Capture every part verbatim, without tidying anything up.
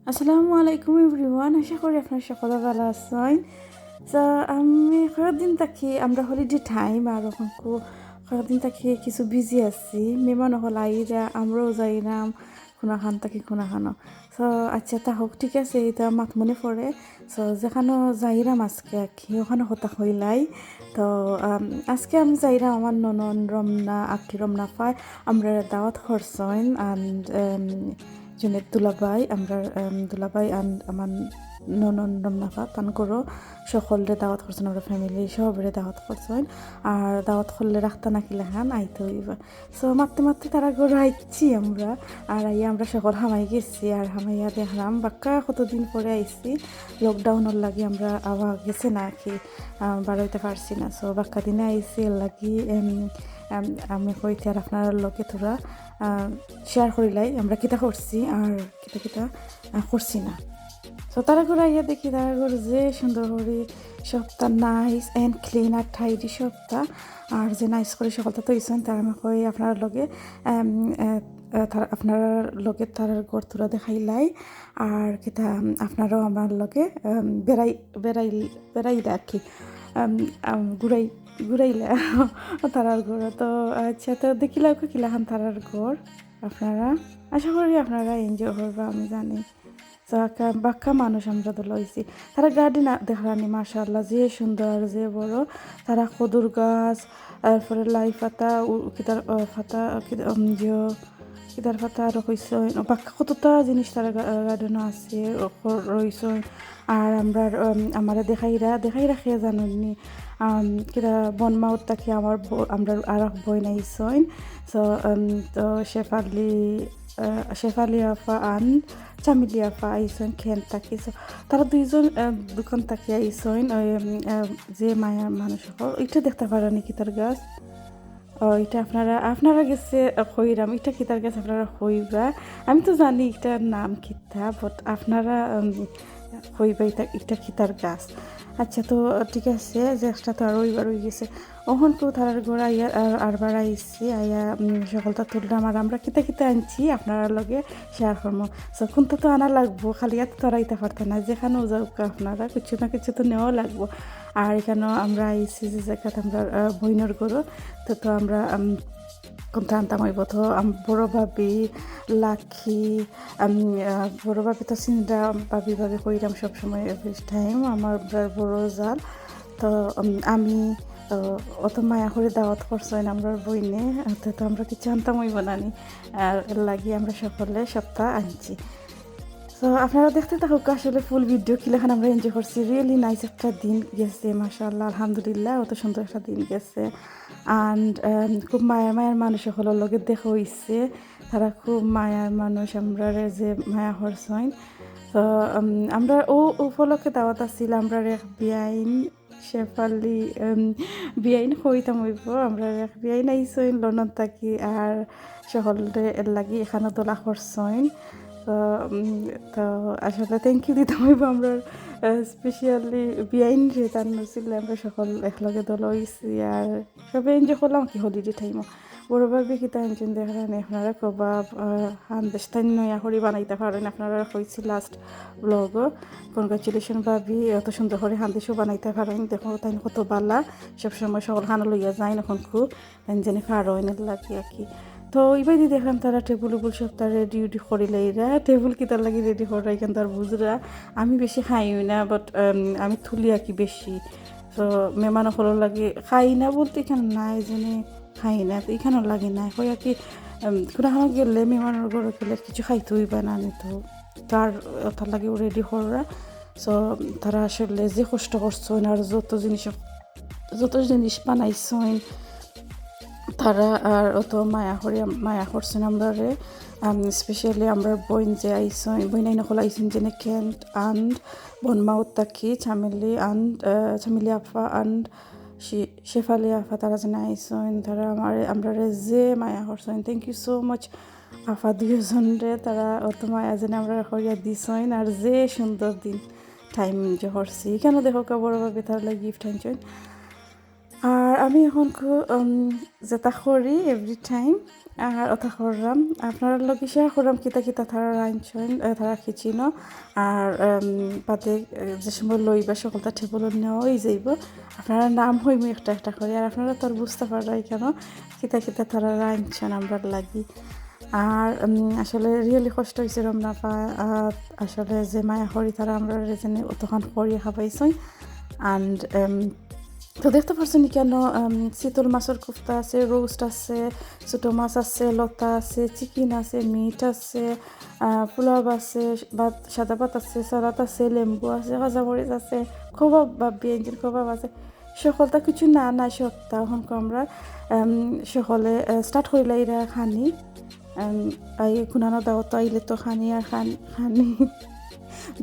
আসসালামু আলাইকুম এভরিওয়ান, আশা করি আপনারা সকলে ভালা আছইন। তো আমি কয়েকদিন থাকি আমরা হলিডে টাইম আর অখন কু-, কয়েকদিন থাকি কিছু বিজি আছি, মেহমান অকল আইরা, আমরাও যাইরাম কুনাখান থাকি কুনাখানো। তো আচ্ছা, তা হোক, ঠিক আছে, ইতা মাত মনে পড়ে। তো যেখানো যাইরাম আজকে আর কি, অখানো কথা কইলাই। তো আম, আজকে আমি যাইরাম আমার ননন রমনা, আখি রমনা ফায়, আমরা দাওয়াত করছইন and জুনেদ দুলাভাই, আমরার, আম, দুলাভাই and আমার ননন রমনা ফা, তান ঘরো সকলরে দাওয়াত করছইন, আমরা ফ্যামিলি সবরে দাওয়াত করছইন। আর দাওয়াত করলে রাখতা না কিলাখান, আইতে অইবা। So মাততে মাততে তারা ঘরো আইছি আমরা, আর আইয়া আমরা সকল হামাই গেছি, আর হামাইয়া দেখরাম বাক্কা কতদিন পরে আইছি, লকডাউনর লাগি আমরা আওয়া গেছে না আর কি, আহ, বারইতে পারছি না। So বাক্কা দিনে আইছি, এর লাগি, এম, এম, আমি কইতে আর আপনারার লগে থুড়া শেয়ার করিলাই আমরা কিতা করছি আর কিতা কিতা, আহ, করছি না। তো তারা ঘরো আইয়া দেখি তারা ঘর যে সুন্দর করি সবটা নাইস and ক্লিন আর টাইডি সবটা, আর যে নাইস করি সকলটা থইছইন, তার আমি কই আপনারার লগে, আম, আহ, আহ, তার-, আপনারার লগে তারার ঘর থুড়া দেখাইলাই, আর কিতা, আম, আপনারাও আমার লগে, আম, বেড়াই বেড়াই বেড়াইলা আর কি, আম, আম, ঘুরাই ঘুরাইলা তারার ঘর। তো আচ্ছা, তো দেখিলাউক্কা কিলাখান তারার ঘর আপনারা। আশা করি আপনারা এনজয় করবা, আমি জানি। তো আক্কা-, বাক্কা মানুষ আমরা দল অইছি। তারা গার্ডেন দেখরানি, মাশাআল্লাহ, যে সুন্দর, যে বড়। তারা কদুর গাছ, তারপরে লাই পাতা, উ-, কিতার, আহ, পাতা, কিতার, উম, জিও, কিতার পাতা আরো কইছইন। ও, বাক্কা কততা জিনিস তারা গা-, গার্ডেনো আছে, ও, ক-, রইছইন। আর আমরার, উম, আমারে দেখাইরা, দেখাইরা কে জানইননি। আম, কিতা বনমাউত থাকি আমার ব-, আমরার আরক বইন আইছইন। So, উম, তো শেফালি, আহ, শেফালি আফা and চামিলি আফা আইছইন কেন্ট থাকি। So, তারা দুইজন, আহ, দুকান থাকি আইছইন। ওই, উম, আহ, যে মায়ার মানুষ অকল, ইটা দেখতা পারইন নি কিতার গাছ? ও, ইটা আপনারা, আপনারার গেছে, আহ, কইরাম, ইটা কিতার গাছ আপনারা কইবা। আমি তো জানি ইটার নাম কিতা, but আপনারা, উম, কইবা ইটা, ইটা কিতার গাছ। আচ্ছা, তো ঠিক আছে, যে একটা তো আর ওইবার অই গেছে। অখন তো তারার ঘর আইয়া, আর, আরবার আইছি, আইয়া, উম, সকলটা তুললাম। আর আমরা কিতা কিতা আনছি আপনারার লগে শেয়ার করমু। So, কুন্তা তো আনা লাগবো, খালি আতো তো আর আইতা পারতা না। যেখানো যাউক্কা আপনারা, কিছু না কিছু তো নেওয়া লাগবো। আর ইখানো আমরা আইছি যে জাগাত আমরা, আহ, বইনর ঘরো, তো, তো আমরা, উম, কুন্তা আনতাম অইবো। তো আম-, বড় ভাবি, লাকি, আম, আহ, বড় ভাবি তো চিনরা, ভাবি ভাবি কইরাম সবসময়, every time, আমার বড় জাল। তো, উম, আমি, তো অত মায়া করি দাওয়াত করছইন আমরার বইনে, তো, তো আমরা কিছু আনতাম অইবো না নি। আর এর লাগি আমরা সকলে সবটা আনছি। So, আপনারা দেখতে থাকুক্কা আসলে ফুল ভিডিও কিলাখান আমরা এনজয় করছি। Really nice একটা দিন গেছে, মাশাআল্লাহ, আলহামদুলিল্লাহ, অত সুন্দর একটা দিন গেছে। And, um, খুব মায়ার মায়ার মানুষ অকলর লগে দেখা অইছে। তারা খুব মায়ার মানুষ, আমরারে যে মায়া করছইন। তো, উম, আমরা ও উপলক্ষে দাওয়াত আছিল, আমরার এক বিয়াইন শেফালি, উম, বিয়াইন কইতাম অইবো, আমরার এক বিয়াইন আইছইন লন্ডন থাকি, আর সকলরে এর লাগি ইখানো দলা করছইন। তো, উম, তো আসলে thank you দিতাম অইবো আমরার, আহ, specially বিয়াইনরে, তান উছিলায় আমরা সকল একলগে দলা অইছি, আর সবে এনজয় করলাম কি হলিডে টাইমো। বড় ভাবি কিতা আনছইন দেখরানি, আপনারা কবা, আহ, হান্দেশ তাইন নয়া করি বানাইতা পারইন, আপনারারে কইছি লাস্ট ব্লগো। Congratulation ভাবি, অত সুন্দর করি হান্দেশও বানাইতা পারইন। দেখো তাইন কত বালা, সবসময় সকলখানো লইয়া যাইন, অখন খুব তাইন জানি পারইন এর লাগি আর কি। তো ইবাদি দেখরাম তারা টেবুল উবুল সবতা রেডি উডি করিলাইরা। টেবুল কিতার লাগি রেডি কররা, ইখান তো আর বুঝরা। আমি বেশি খাইও না, but, উম, আমি তুলি আর কি বেশি। তো মেহমান অকলর লাগি খাই না বলতে ইখান নাই জানি খাই না, তো ইখানর লাগি নাই। কই আর কি, উম, কুনাখানো গেলে, মেহমানর ঘরো গেলে কিছু খাইতে অইবা না নি তো। তার, তার লাগিও রেডি কররা। So, তারা আসলে যে কষ্ট করছইন আর যত জিনিস, যত জিনিস বানাইছইন, তারা আর অত মায়া করি, মায়া করছইন আমরারে। আম, specially আমরার বইন যে আইছইন, বইনাইন অকল আইছইন যেনে কেন্ট and বনমাউত থাকি, চামেলি and, আহ, চামেলি আফা and শে-, শেফালি আফা, তারা যেনে আইছইন, তারা আমারে, আমরারে যে মায়া করছইন। Thank you so much আফা দুইজনরে, তারা অত মায়া যেনে আমরারে করিয়া দিছইন, আর যে সুন্দর দিন টাইম এনজয় করছি। ইখানো দেখো কা বড় ভাবি তার লাগি গিফট আনছইন। আর আমি এখন খুব যেটা করি এভরি টাইম, আর ওটা করলাম আপনারার লগে শেয়ার করলাম কিতা কিতা তারা রাঁধছইন, আহ, তারা কিচেনো। আর উম, বাদে আহ, যে সময় লইবা সকলটা টেবুলো নেওয়া হয়ে যাইব। আপনারা নাম হইমু একটা একটা করে, আর আপনারা তো আর বুঝতে পাররায় কেন কিতা কিতা তারা রাঁধছইন আমরার লাগি। আর উম, আসলে রিয়েলি কষ্ট হয়েছে রমনা আপা, আহ, আসলে যে মায়া করি তারা আমরা রেজেনে অতখান করিয়া খাবাইছইন। অ্যান্ড তো দেখতে পারছেন কেন, উম, চিতল মাছের কোফতা আছে, রোস্ট আছে, ছোটো মাছ আছে, লতা আছে, চিকেন আছে, মিট আছে, আহ, পোলাও আছে, ভাত, সাদা ভাত আছে, সালাদ আছে, লেম্বু আছে, কাঁচামরিচ আছে, কবাব বা বেঞ্জিন কবাব আছে। সকলটা কিছু না না সপ্তাহ এখন আমরা উম, সকলে স্টার্ট করিলাইরা খানি। উম, আই কুনানো দাওয়াত আইলে তো খানি আর খান খানি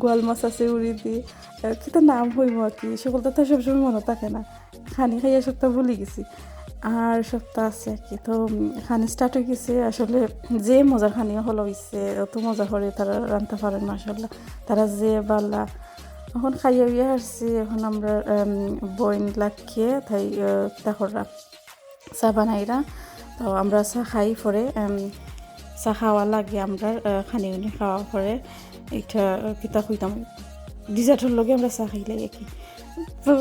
গোয়াল মাছ আছে উড়ি দি, আহ, কিতা নাম হইব আর কি, সকলটা তো সবসময় মনে থাকে না। খানি খাইয়া সপ্তাহ ভুলি গেছি, আর সপ্তাহ আছে আর কি। তো উম, খানি স্টার্ট হয়ে গেছে। আসলে যে মজার খানি হলো হইছে, অত মজা করে তারা রান্না পারেন মাশাল্লাহ। তারা যে বালা। এখন খাইয়া উইয়া হারছি, এখন আমরা উম, বইন লাগিয়ে তাই আহ, কিতা করা চা বানাইরা। তো আমরা চা খাই পরে, উম, চা খাওয়া লাগে আমরা, আহ, খানি উনি খাওয়া পরে একটা, আহ, কিতা কইতাম, ডিজার্টর লগে আমরা চা খাইলাই আর কি। তো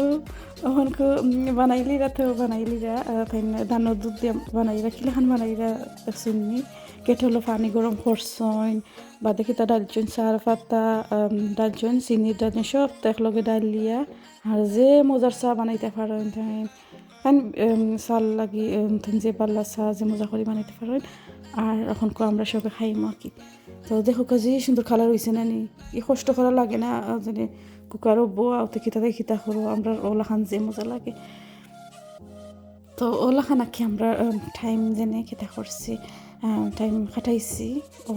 এখন কো-, উম, বানাইলিরা তো বানাইলিরা, আহ, তাই না, ধানর দুধ দিয়া বানাইরা, কিলাখান বানাইরা দেখছইন নি? কেটলো পানি গরম করছইন, বাদে কিতা ডালছইন, চার পাতা, উম, ডালছইন, চিনি ডালছইন, সব তো একলগে ডালিয়া। আর যে মজার চা বানাইতে পারইন তাই। কারণ, উম, চার লাগি, উম, তাই যে বালা চা যে মজা করি বানাইতে পারইন। আর এখন কো আমরা সবে খাইমু আর কি। তো দেখো কা, যে সুন্দর কালার হইছে না নি? ই কষ্ট করা লাগে না, আহ, যেন কুকারও বওয়া, ওতে কিতা কিতা করো, আমরা ওলাখান যে মজা লাগে। তো ওলাখান আর কি আমরা, উম, টাইম যেন কিতা করছি, আহ, টাইম কাটাইছি,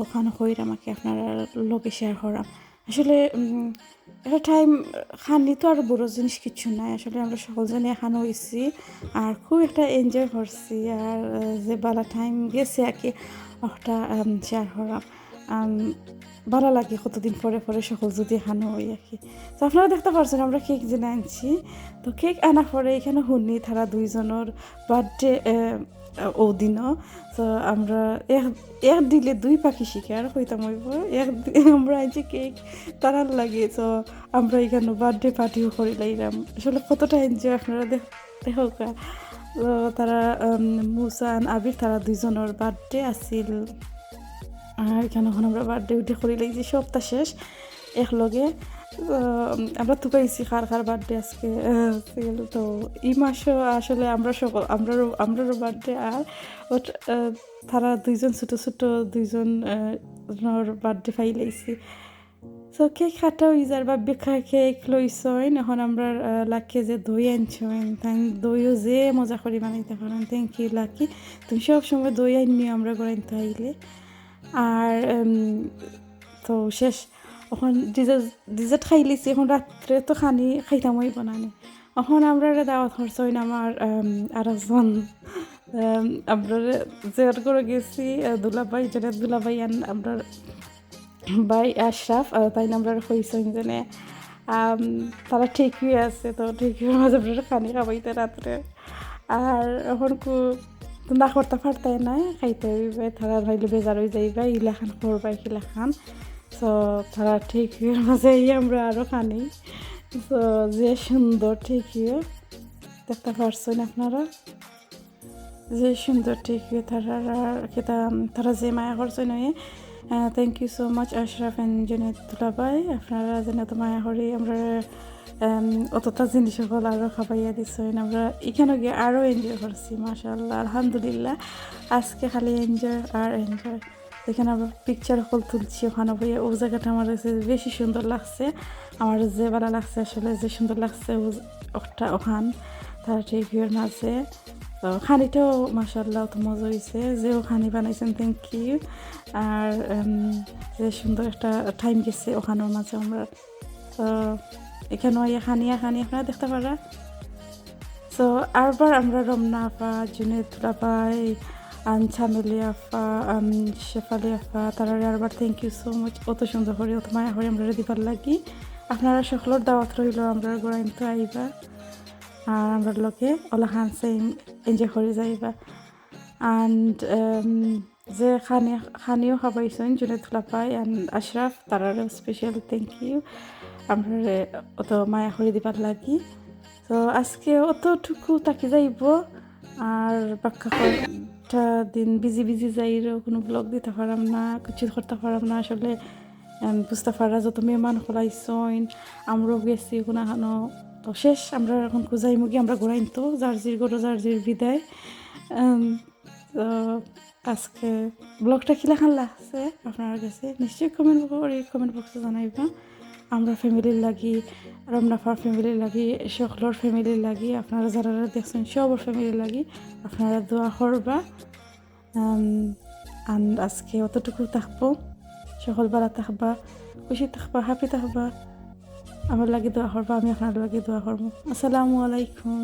ওখান হইরাম আর কি আপনারা লগে শেয়ার করাম। আসলে, উম, একটা টাইম খানি তো আর বড় জিনিস কিছু নাই। আসলে আমরা সকল জনে এখানে হইছি আর খুব একটা এনজয় করছি। আর, আহ, যে বালা টাইম গেছে আর কি, ওটা, উম, শেয়ার করাম। উম, বালা লাগে কতদিন পরে পরে সকল যদি এখানে হই আর কি। তো আপনারা দেখতে পারছেন আমরা কেক যেন আনছি। তো কেক আনার পরে এখানে হুনি তারা দুইজনর বার্থডে, আহ, ও দিনও। তো আমরা এক, এক ডিলে দুই পাখি শিকার কইতাম হইব। এক দি-, আমরা আনছি কেক তারার লাগে। তো আমরা এখানে বার্থডে পার্টিও করিলাইলাম। আসলে কতটা এনজয় আপনারা দেখ-, দেখো কা। তো তারা, উম, মুসান আবির তারা দুইজনর বার্থডে আছিল। আর এখানে এখন আমরা বার্থডে উঠে করিলাইছি, সবটা শেষ একলগে। তো, উম, আমরা তো পাইছি কার কার বার্থডে আজকে, আহ, আছিল। তো এই মাসও আসলে আমরা সকল, আমরারও, আমরারও বার্থডে আর ওট, আহ, তারা দুইজন ছোট ছোট দুইজন, আহ, জনর বার্থডে পাইলাইছি। তো কেক কাটা হয়ে যার বা বেকা কেক লইছইন। এখন আমরা, আহ, লাকি যে দই আনছইন, তাই দইও যে মজা করি বানাইতে পারেন। থ্যাংক ইউ লাকি, তুমি সব সময় দই আনিও আমরা গড়াইতে আইলে। আর, উম, তো শেষ, এখন ডিজার্ট, ডিজার্ট খাইলিছি, এখন রাত্রে তো খানি খাইতাম হইব না নি। এখন আমরা দাওয়াত করছইন আমার, উম, আর একজন, উম, আমরা যে করে গেছি, আহ, দুলাভাই, যেটা দুলাভাই আন-, আমরা ভাই আশরাফ, আহ, তাই আমরা কইছইন যে নে, আম, তারা ঠিক হয়ে আছে, তো ঠিক হয়ে মাঝে আমরা খানি খাবাইতে রাত্রে। আর এখন কু-, না করতে পারতাই নাই, খাইতে হইবে, তারা নাইলে বেজার হয়ে যাইবা, ইলাখান করবা, কিলাখান। তো তারা ঠিক হয়ে মাঝে এই আমরা আরও খানি। তো যে সুন্দর ঠিক হয়ে দেখতে পারছেন আপনারা। যে সুন্দর ঠিক হয়ে তারা, তারা যে মায়া করছেন ওই, আহ, thank you so much Ashraf and জুনেদ দুলাভাই, আপনারা যেন তো মায়া করি আমরা, উম, অতটা জিনিস সকল আরও খাবাইয়া দিচ্ছেন। আমরা এখানে গিয়ে আরও এনজয় করছি, মাশাআল্লাহ, আলহামদুলিল্লাহ। আজকে খালি এনজয় আর এনজয়। এখানে আমরা পিকচার সকল তুলছি, ওখানে বইয়া ও জায়গাটা আমার কাছে বেশি সুন্দর লাগছে। আমার যে ভালো লাগছে আসলে, যে সুন্দর লাগছে ও, ওটা ওখান, তারা ঠিক হয়ে মাঝে। তো খানিটাও মাশাআল্লাহ তো মজা হয়েছে, যে ও খানি বানাইছেন, থ্যাংক ইউ। আর, উম, যে সুন্দর একটা টাইম গেছে ওখানের মাঝে আমরা। তো এখানে আইয়া খানি আর খানি আপনারা দেখতে পারা। তো আরবার আমরা রমনা আপা, জুনেদ দুলাভাই, আন চামেলি আপা, আন শেফালি আপা, তারারে আরবার thank you so much। অত সুন্দর করে, অত মায়া করে আমরা দিবার লাগি। আপনারা সকলের দাওয়াত রইল, আমরা গড়াইতে আইবা। আর আমরার লগে অলাখান same enjoy করি যাইবা। And যে খানি খানিও খাবাইছইন জুনেদ ফুলাফাই and আশরাফ, তারারে special thank you আমরারে অত মায়া করি দিবার লাগি। তো আজকে অতটুকু থাকি যাইবো, আর বাক্কা কয়টা দিন busy busy যাইরো, কুনু vlog দিতা পাররাম না, কিচ্ছু করতা পাররাম না। আসলে বুঝতা পাররা যত মেহমান অকল আইছইন, আমরাও গেছি কুনাখানো। তো শেষ, আমরা অখন কুজাইমুগি, আমরা ঘুরাইন তো যার জির ঘরো যার জির বিদায়। তো আজকে vlogটা কিলাখান লাগছে আপনারার গেছে নিশ্চয়ই comment করি comment boxএ জানাইবা। আমরার familyর লাগি, রমনাফার familyর লাগি, সকলর familyর লাগি, আপনারা যারা যারা দেখছইন সবর familyর লাগি আপনারা দোয়া করবা। And আজকে অতটুকু থাকবো। সকল ভালা থাকবা, খুশি থাকবা, happy থাকবা। আমার লাগি দোয়া করবা, আমি আপনার লাগি দোয়া করবো। আসসালামু আলাইকুম।